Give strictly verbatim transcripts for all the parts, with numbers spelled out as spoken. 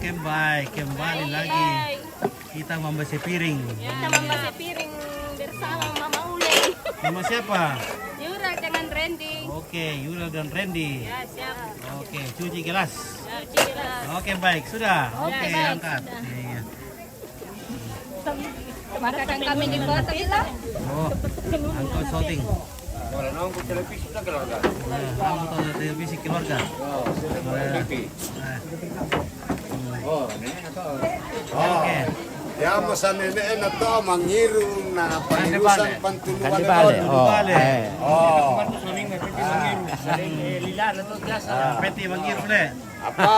Kembali, kembali lagi. Kita membersih piring. Kita membersih piring bersama Mama Uli. Nama siapa? Yura dengan Randy. Oke, Yura dan Randy. Ya, siap. Oke, cuci gelas. Cuci gelas. Oke, baik, sudah. Oke, baik, angkat. Sudah. Iya. Makanan kami di kota kita. Oh, angkot syuting. Kalau nonton televisi kita keluarga. Nah, nonton televisi keluarga. Oh, sudah mulai. Nah. Oh, ini atau? Oh. Oke. Ya, masa nenek enak tuh mangiru, nah, pangirusan pantun. Kan dibalik. Oh, eh. Oh. Saling, eh, lila na to biasa. Peti mangiru deh. Apa?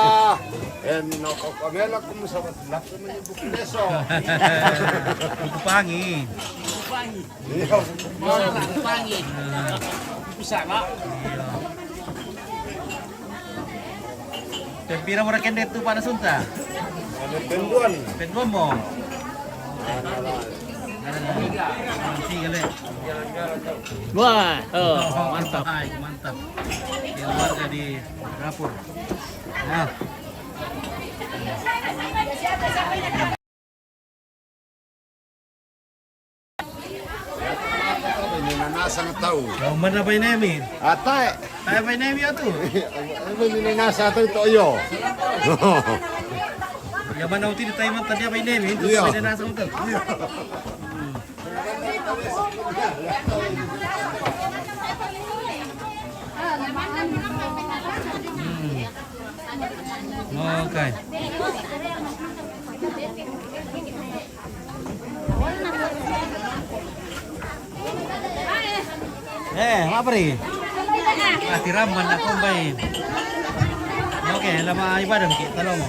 Eh, no, kok kamela kumusabat laku menyebut leso. Buku pangi. Buku pangi. Iya. Masalah pangi. Bisa, Pak. Iya. Pempira mura kende tu pada sunta. Ada penduan. Penduan mo. Tiga le. Wah, oh, mantap. Hai, mantap. Keluarga di dapur. Nah. Ini nanasa na tau. Oh, mana by name? Atai. Atai by name ya tu. Ini nanasa tau to yo. Ya mana uti di Taiwan tadi by name itu. Iya. By nanasa uti. Iya. Hmm. Okay. Eh, apa ri? Ati raman na kumbai. Okay, lama ibadah ki, tolong.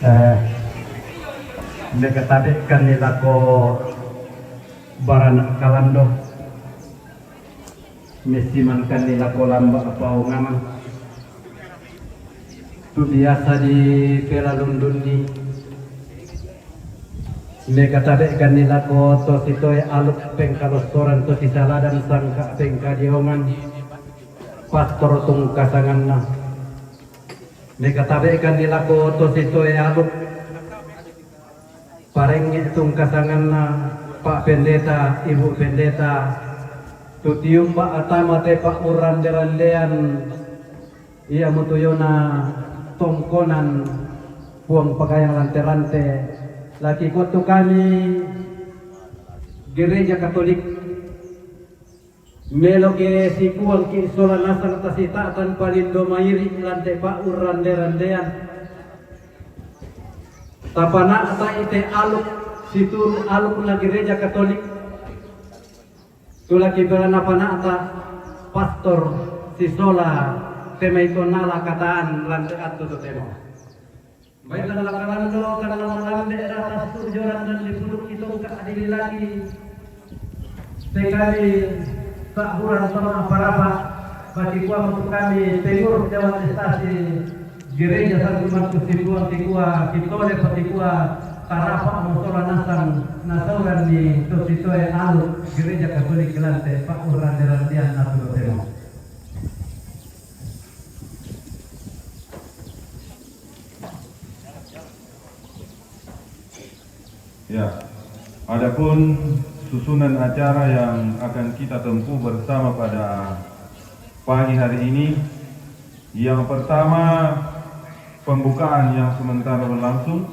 Eh, mekatabekan ni lako baranak kalando, mesimankan ni lako lamba apa ongaman. Tu biasa di pela lundun ni mekatabekan ni lako to sitoe aluk pengkalosoran to sisaladan sangka pengkadiongan. Pastor tungkasanganna. Mekatabekan ni lako to sitoe aluk. Parenge tungkasanganna, Pak Pendeta, Ibu Pendeta. Tutiumba atama te Pak urrande-randean. Ia mutuyona tongkonan Puang Pagayang rante-rante. Laki kuat tu kami Gereja Katolik. Melo ke sikuang ki sola nasang tasita'tan palindo mairi lante pa'urrande-randean. Tapana'ta ite aluk situru aluk na Gereja Katolik. Tulaki pelana pana'ta pastor sisola temaitonala kataan lante attu totemo. Baiklah, kalando, kadang lambe rata sujoran dan dipuduk itu keadilan lagi. Sekali tak bulan sama apa-apa, bagi kuah untuk kami, pengurus Dewan Estasi Gereja Santo Markus Tibuang Tikua, Kitole Patikua, Tarapa Mosola Nasang, Nasauran di Tositoe Alu, Gereja Katolik Gelante, Pak Urande Randian, Nato Dotemo. Ya, adapun susunan acara yang akan kita tempuh bersama pada pagi hari ini, yang pertama, pembukaan yang sementara berlangsung,